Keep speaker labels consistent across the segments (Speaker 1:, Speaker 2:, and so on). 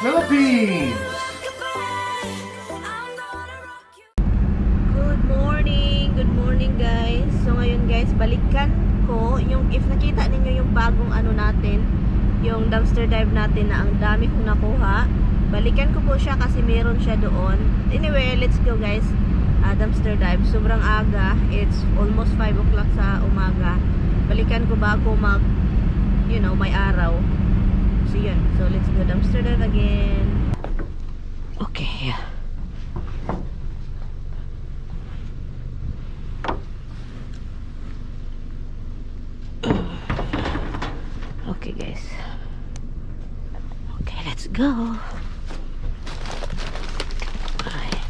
Speaker 1: Philippines!
Speaker 2: Good morning! Good morning, guys! So ngayon, guys, balikan ko yung, if nakita ninyo yung bagong ano natin, yung dumpster dive natin na ang dami kong nakuha. Balikan ko po siya kasi meron siya doon. Anyway, let's go, guys. Dumpster dive. Sobrang aga. It's almost 5 o'clock sa umaga. Balikan ko bago mag, may araw. So yun. So let's go dumpster dive again. Okay. Okay, guys. Okay, let's go. Alright.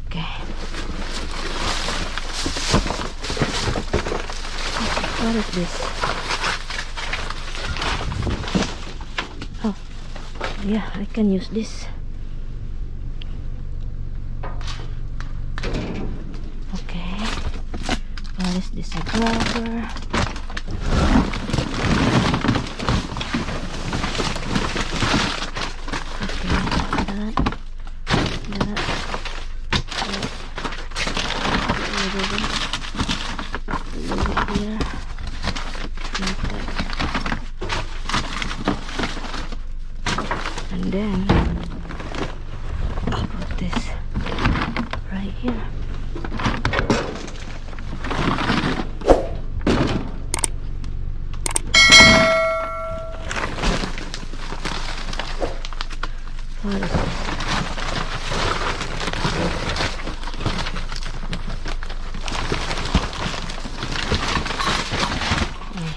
Speaker 2: Okay. What is this? Oh, yeah, I can use this. Okay. What is this? A grabber. Okay, that, that, that. Little bit, a little bit here. Like that. And then I'll put this right here. What is this? Ay.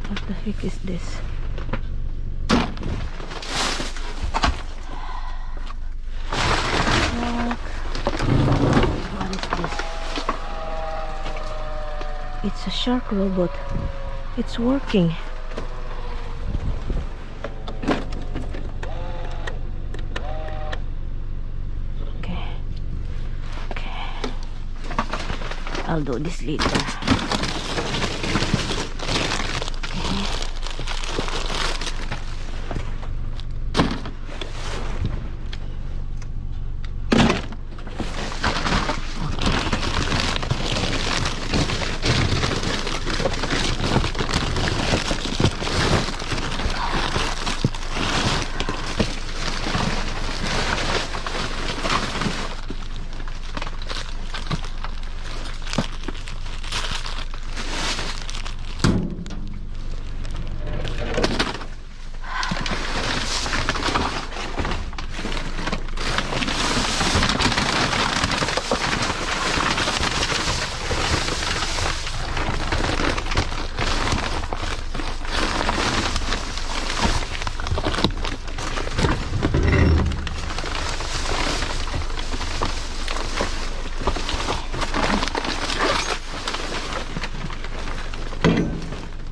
Speaker 2: What the heck is this? Fuck. What is this? It's a shark robot. It's working. Okay. I'll do this later.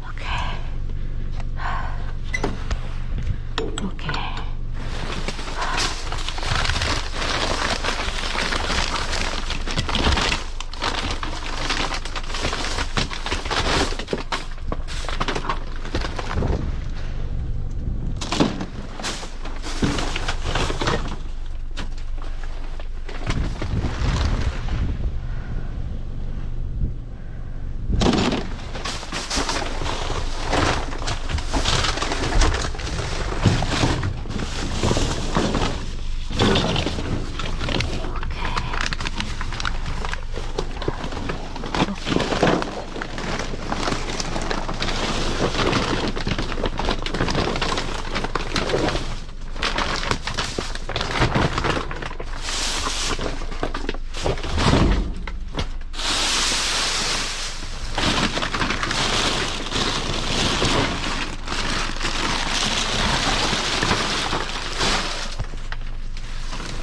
Speaker 2: Okay. Okay. Okay.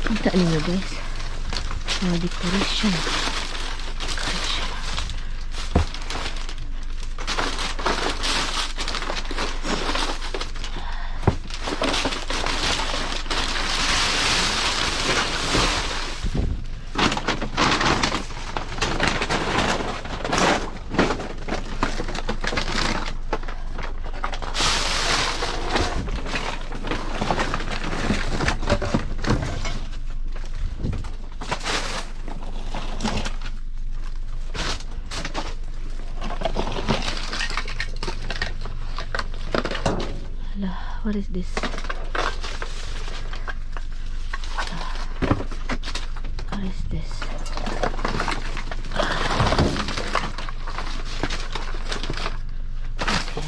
Speaker 2: Kita ninyo, guys. Mga decoration. Decoration. What is this? What is this? Okay.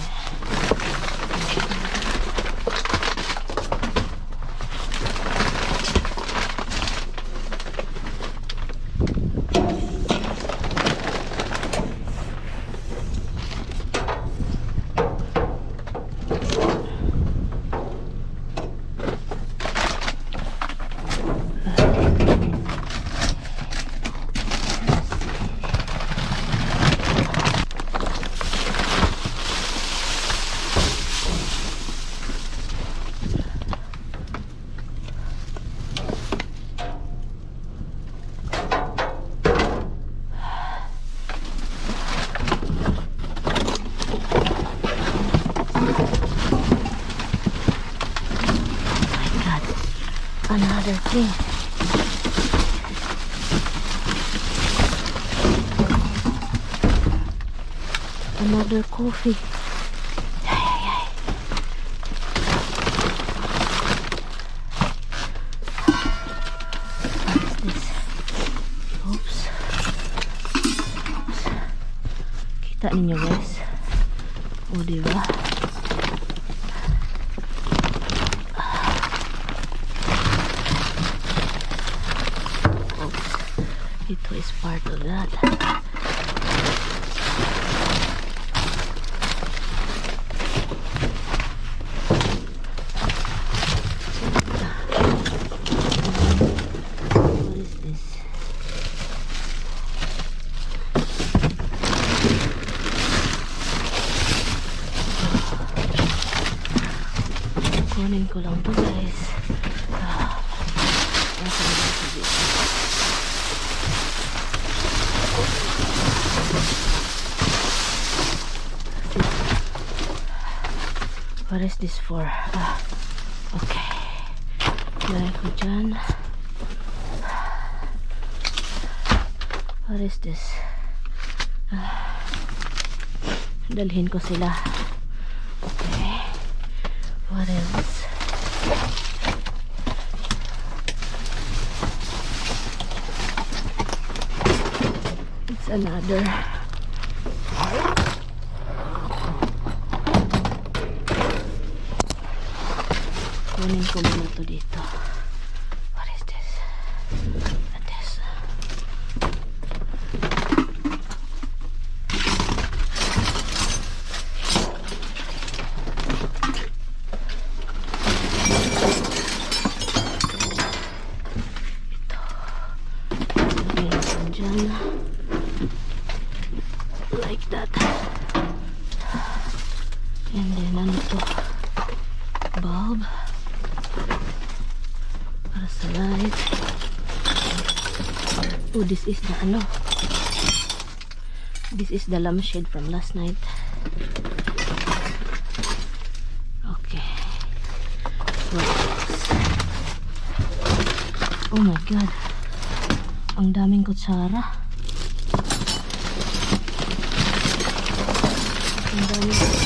Speaker 2: My God. Another thing. Another coffee. Ay, ay, ay. What is this? Oops. Oops. Kita ninyo, guys. O, di ba? Oops. Ito is part of that. What is this? Kunin ko lang to, guys. Ah, nasaan ba ito dito? What is this for? Ah, okay. Lagay ko dyan. What is this? Ah, dalhin ko sila. Okay. What else? It's another. Kunin ko muna to dito. What is this? What this? Ito. Lagay natin dyan. Like that. And then, ano to? Bulb. Para sa light. Oh, this is the ano. This is the lampshade from last night. Okay. What else? Oh my God. Ang daming kutsara. Ang daming.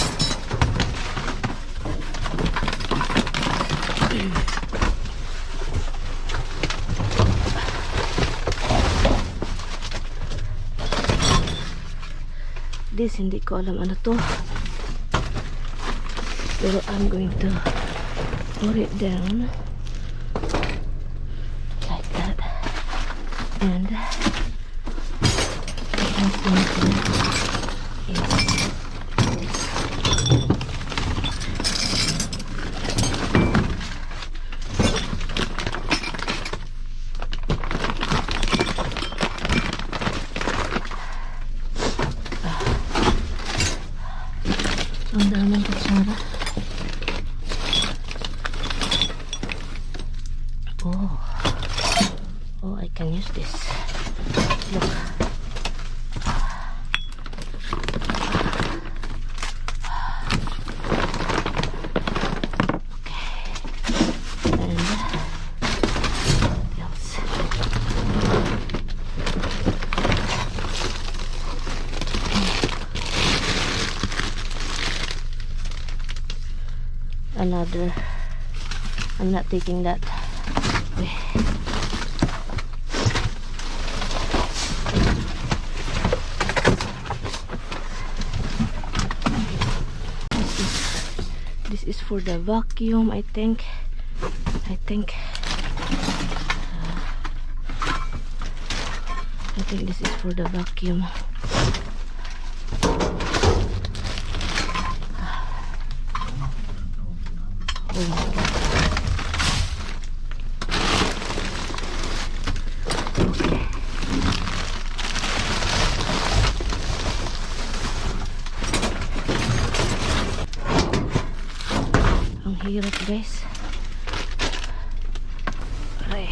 Speaker 2: This, hindi ko alam ano to. Pero I'm going to put it down like that. And what's in here is this. Ang daming kutsara. Oh. Oh, I can use this. Look. Okay. And what else? Another. I'm not taking that. Okay. This is for the vacuum, I think. I think. I think this is for the vacuum. Oh my God. Okay. Ang hirap, guys. Aray.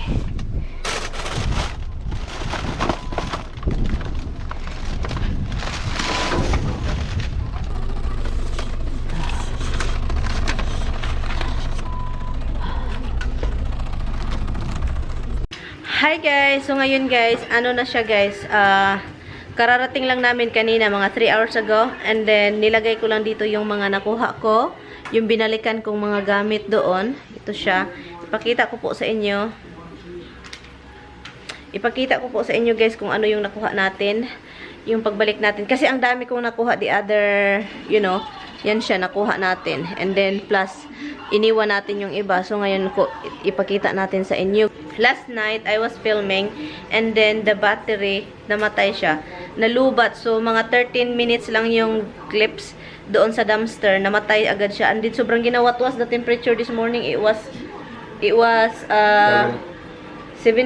Speaker 2: Hi guys! So ngayon guys, ano na siya guys, kararating lang namin kanina mga 3 hours ago, and then nilagay ko lang dito yung mga nakuha ko, yung binalikan kong mga gamit doon. Ito siya. Ipakita ko po sa inyo. Ipakita ko po sa inyo guys kung ano yung nakuha natin, yung pagbalik natin. Kasi ang dami kong nakuha the other, yan siya nakuha natin. And then plus, iniwan natin yung iba. So ngayon ko, ipakita natin sa inyo. Last night, I was filming and then the battery, namatay siya. Nalubat. So mga 13 minutes lang yung clips doon sa dumpster. Namatay agad siya. And then sobrang ginaw. What was the temperature this morning? It was 7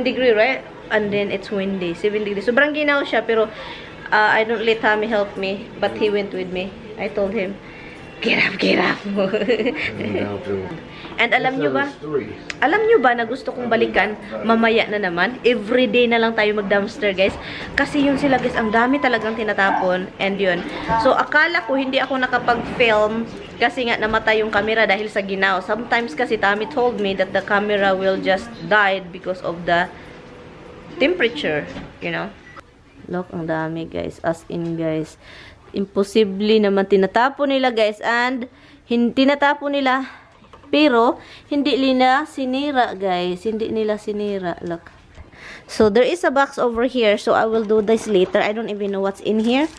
Speaker 2: degree, right? And then it's windy. 7 degree. Sobrang ginaw siya pero I don't let Tommy help me, but he went with me. I told him, "Get up, get up." And alam nyo ba?
Speaker 1: Three.
Speaker 2: Alam nyo ba na gusto kong balikan mamaya na naman? Everyday na lang tayo mag-dumpster, guys. Kasi yun sila, guys, ang dami talagang tinatapon. And yun. So, akala ko hindi ako nakapag-film kasi nga namatay yung camera dahil sa ginaw. Sometimes kasi Tommy told me that the camera will just died because of the temperature. Look, ang dami, guys. As in, guys. Imposible naman tinatapon nila, guys. And tinatapon nila pero hindi nila sinira, guys. Hindi nila sinira. Look. So, there is a box over here. So, I will do this later. I don't even know what's in here.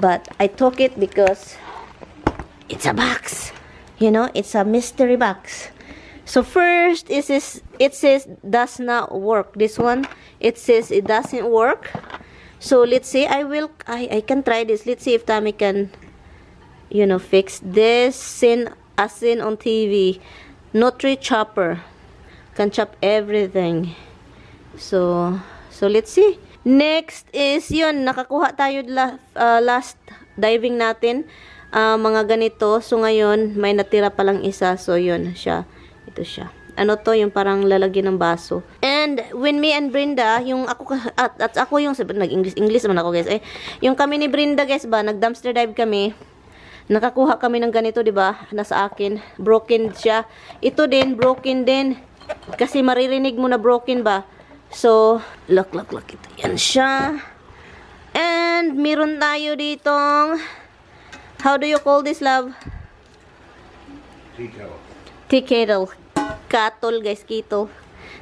Speaker 2: But I took it because it's a box. It's a mystery box. So, first, it says does not work. This one, it says it doesn't work. So, let's see. I can try this. Let's see if Tommy can fix this. Sin, as seen on TV. Nutri chopper. Can chop everything. So let's see. Next is yun, nakakuha tayo last diving natin. Mga ganito. So ngayon, may natira palang isa. So yun siya. Ito siya. Ano to, yung parang lalagyan ng baso. And when me and Brenda, yung ako at ako yung nag-English English naman ako guys eh. Yung kami ni Brenda guys ba, nag-dumpster dive kami. Nakakuha kami ng ganito, 'di ba? Nasa akin, broken siya. Ito din, broken din. Kasi maririnig mo na broken ba? So, look, look, look. Ito, yan siya. And meron tayo ditong, how do you call this, love?
Speaker 1: Tea kettle.
Speaker 2: Tea kettle. Kettle, guys, kettle.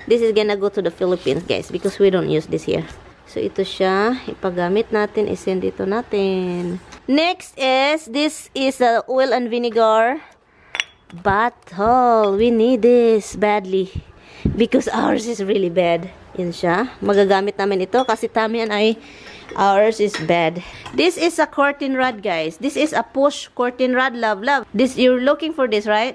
Speaker 2: This is gonna go to the Philippines, guys, because we don't use this here. So, ito siya. Ipagamit natin. I-send ito natin. Next is, this is the oil and vinegar bottle. We need this badly because ours is really bad. Yan siya. Magagamit namin ito kasi Tommy and I, ours is bad. This is a curtain rod, guys. This is a push curtain rod, love, love. This, you're looking for this, right?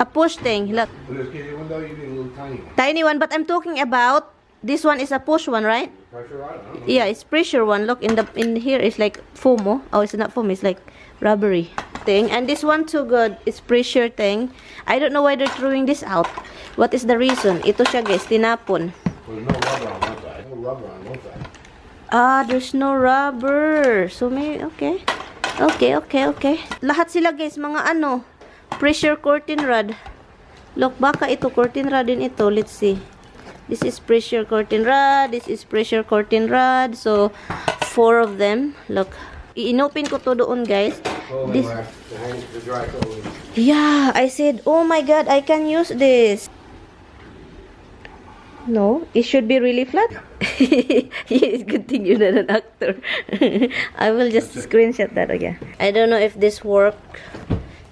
Speaker 2: A push thing. Look.
Speaker 1: But it's even though you need a little tiny one.
Speaker 2: Tiny one, but I'm talking about this one is a push one, right?
Speaker 1: Pressure rod? I don't know.
Speaker 2: Yeah, it's pressure one. Look, in here is like foam. Oh, it's not foam. It's like rubbery thing. And this one too good. It's pressure thing. I don't know why they're throwing this out. What is the reason? Ito siya guys, tinapon.
Speaker 1: There's no rubber on one side. No rubber on one side.
Speaker 2: Ah, there's no rubber. So may okay. Okay. Lahat sila guys, mga ano, pressure curtain rod. Look, baka ito curtain rod din ito. Let's see. This is pressure curtain rod. This is pressure curtain rod. So, four of them. Look. I-inopen ko to doon, guys.
Speaker 1: Clothing rack to hang the dry clothing.
Speaker 2: Yeah, I said, "Oh my God, I can use this." No, it should be really flat. It's good thing you're not an actor. I will just
Speaker 1: That's it.
Speaker 2: Screenshot that again. I don't know if this work.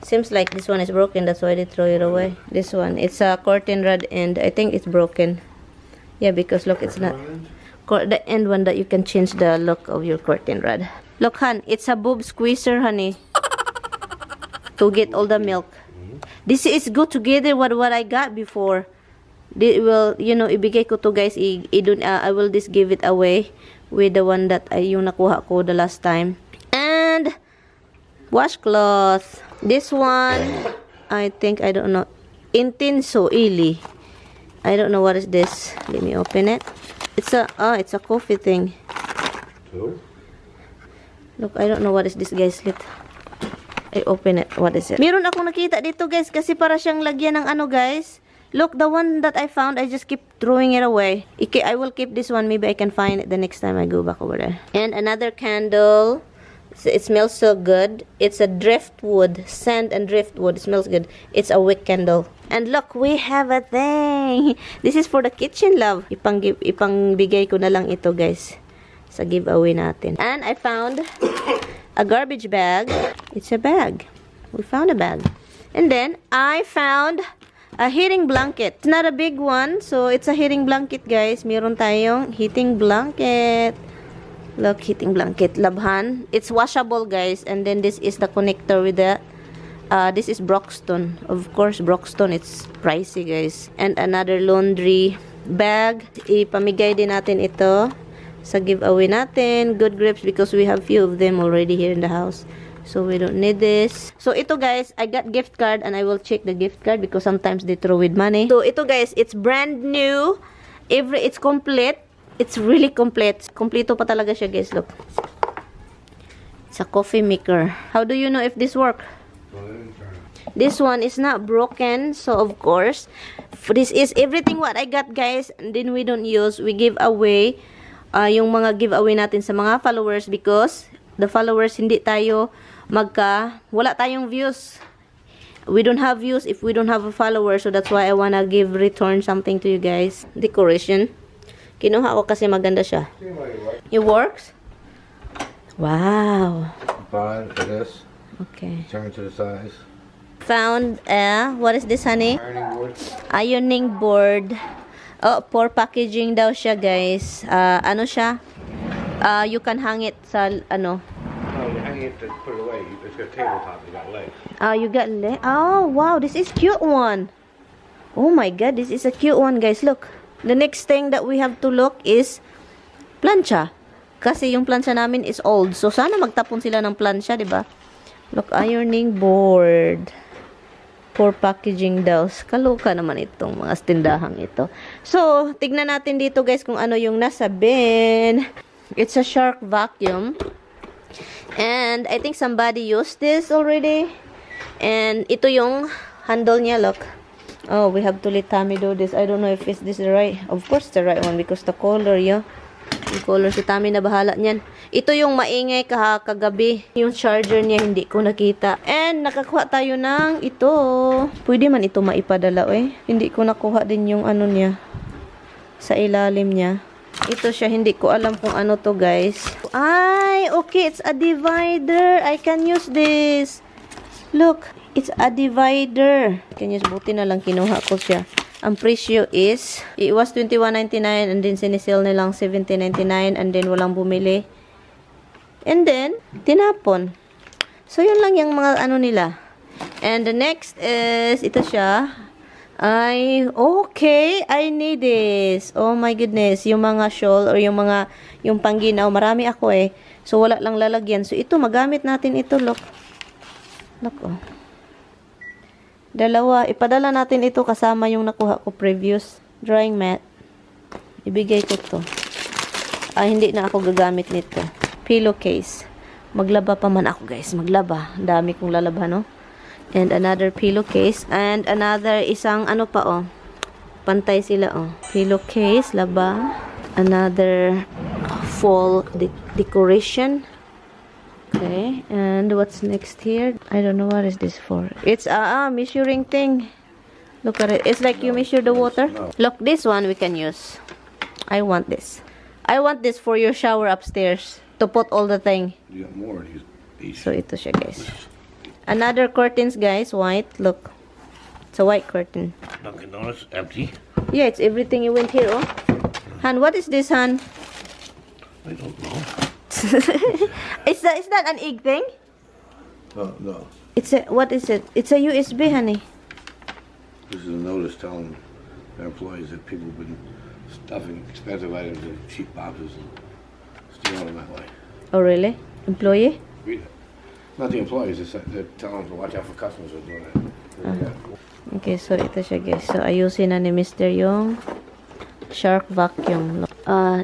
Speaker 2: Seems like this one is broken. That's why they throw it away. This one, it's a curtain rod end. I think it's broken. Yeah, because look, it's not the end one that you can change the look of your curtain rod. Look, hun, it's a boob squeezer, honey, to get all the milk. This is go together with what I got before. They will, ibigay ko to, guys, I will just give it away with the one that I, yung nakuha ko the last time. And washcloth. This one, I think, I don't know. Intenso Illy. I don't know what is this. Let me open it. It's a coffee thing.
Speaker 1: Two?
Speaker 2: Look, I don't know what is this, guys. Let I open it. What is it? Meron akong nakita dito, guys, kasi para siyang lagyan ng ano, guys. Look, the one that I found, I just keep throwing it away. Okay, I will keep this one. Maybe I can find it the next time I go back over there. And another candle. It smells so good. It's a driftwood, sand and driftwood. It smells good. It's a wick candle. And look, we have a thing. This is for the kitchen, love. Ipangbigay ko na lang ito, guys, sa giveaway natin. And I found a garbage bag. It's a bag. We found a bag. And then, I found a heating blanket. It's not a big one, so it's a heating blanket, guys. Meron tayong heating blanket. Look, heating blanket. Labhan. It's washable, guys. And then this is the connector with the this is Broxton. Of course, Broxton, it's pricey, guys. And another laundry bag. Ipamigay din natin ito sa giveaway natin. Good Grips, because we have few of them already here in the house. So, we don't need this. So, ito, guys, I got gift card and I will check the gift card because sometimes they throw with money. So, ito, guys, it's brand new. It's complete. It's really complete. Kompleto pa talaga siya, guys. Look. It's a coffee maker. How do you know if this work?
Speaker 1: Well, then turn it.
Speaker 2: This one is not broken, so of course, this is everything what I got, guys. And then we don't use, we give away yung mga giveaway natin sa mga followers because the followers, hindi tayo wala tayong views. We don't have views if we don't have a follower, so that's why I wanna give return something to you guys. Decoration. Kinuha ko kasi maganda siya.
Speaker 1: Seems like it works.
Speaker 2: It works? Wow.
Speaker 1: Five for this.
Speaker 2: Okay.
Speaker 1: Turn to the sides.
Speaker 2: Found, what is this, honey?
Speaker 1: Ironing board.
Speaker 2: Ironing board. Oh, for packaging daw siya, guys. Ah, ano siya? Ah, you can hang it sa ano.
Speaker 1: No, you hang it to put it away. It's got a tabletop. You got legs.
Speaker 2: Ah, you got Oh, wow, this is cute one. Oh my God, this is a cute one, guys. Look. The next thing that we have to look is plancha. Kasi yung plancha namin is old. So sana magtapon sila ng plancha, 'di ba? Look, ironing board. For packaging daw. Kaloka naman itong mga tindahang ito. So, tignan natin dito, guys, kung ano yung nasa bin. It's a Shark vacuum. And I think somebody used this already. And ito yung handle niya, look. Oh, we have to let Tommy do this. I don't know if it's this the right. Of course, the right one because the color, yeah. Yung color, si Tommy na bahala niyan. Ito yung maingay kagabi. Yung charger niya, hindi ko nakita. And nakakuha tayo ng ito. Pwede man ito maipadala, eh. Hindi ko nakuha din yung ano niya. Sa ilalim niya. Ito siya, hindi ko alam kung ano to, guys. Ay, okay, it's a divider. I can use this. Look, it's a divider. Can use, buti na lang kinuha ko siya. Ang presyo is, it was 21.99 and then sinisell nilang 17.99 and then walang bumili. And then, tinapon. So, yun lang yung mga ano nila. And the next is, ito siya. Ay, okay, I need this. Oh my goodness, yung mga shawl or yung mga, yung pangginaw, marami ako eh. So, wala lang lalagyan. So, ito, magamit natin ito, look. Look, oh. Dalawa. Ipadala natin ito kasama yung nakuha ko previous drying mat. Ibigay ko to. Ay, hindi na ako gagamit nito. Pillowcase. Maglaba pa man ako, guys. Maglaba. Ang dami kong lalabhan, no? And another pillowcase. And another isang ano pa, oh. Pantay sila, oh. Pillowcase, laba. Another fall decoration. Okay, and what's next here? I don't know what is this for. It's a measuring thing. Look at it. It's like you measure the water.
Speaker 1: No.
Speaker 2: Look, this one we can use. I want this. I want this for your shower upstairs to put all the thing.
Speaker 1: You got more of these. These.
Speaker 2: So ito siya, guys. Another curtains, guys, white. Look. It's a white curtain.
Speaker 1: Dunkin' Donuts empty.
Speaker 2: Yeah, it's everything you went here, oh. Han, what is this, Han?
Speaker 1: I don't know.
Speaker 2: Is that an egg thing?
Speaker 1: No.
Speaker 2: It's a, what is it? It's a USB, honey.
Speaker 1: This is a notice telling their employees that people have been stuffing expensive items in cheap boxes and stealing them that way.
Speaker 2: Oh, really? Employee?
Speaker 1: Read it. Not the employees, it's they're telling them to watch out for customers who are doing it. Yeah.
Speaker 2: Okay, so ito siya, guys. So, ayusin na ni Mr. yung Shark vacuum.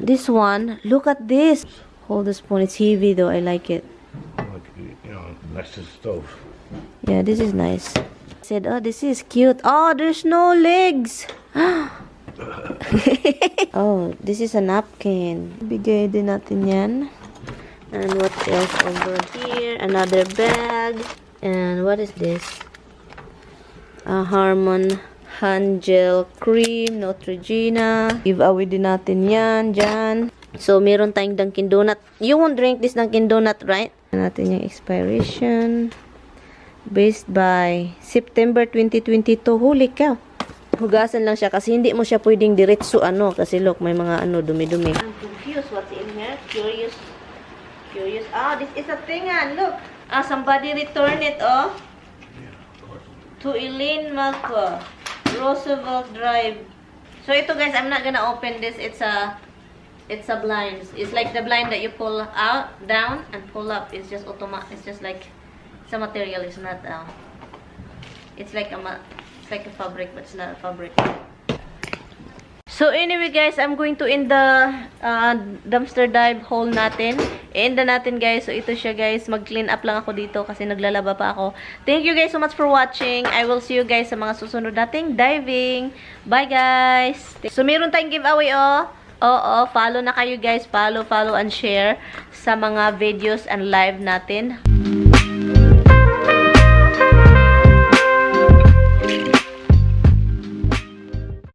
Speaker 2: This one, look at this. Hold the spoon. It's heavy though. I like it.
Speaker 1: Like, next to the stove.
Speaker 2: Yeah, this is nice. Said, "Oh, this is cute. Oh, there's no legs." Oh, this is a napkin. Bigay din natin yan. And what else over here? Another bag. And what is this? A Harmon Hand Gel Cream, Neutrogena. Give away din natin yan, dyan. So, meron tayong Dunkin' Donut. You won't drink this Dunkin' Donut, right? Natin yung expiration. Based by September 2022. Holy cow. Hugasan lang siya kasi hindi mo siya pwedeng diretso ano. Kasi look, may mga ano, dumi-dumi. I'm confused what's in here. Curious. Curious. Ah, this is a thing, ah. Look. Ah, somebody return it, oh. To Elaine Malco, Roosevelt Drive. So ito, guys, I'm not gonna open this. It's a blinds. It's like the blind that you pull out, down, and pull up. It's just automatic. It's just like it's a material. It's not. It's like a fabric, but it's not a fabric. So anyway, guys, I'm going to end the dumpster dive haul natin. I-end na natin, guys. So ito siya, guys. Mag-clean up lang ako dito kasi naglalaba pa ako. Thank you guys so much for watching. I will see you guys sa mga susunod nating diving. Bye, guys! So meron tayong giveaway, oh. Oo, follow na kayo, guys. Follow, follow, and share sa mga videos and live natin.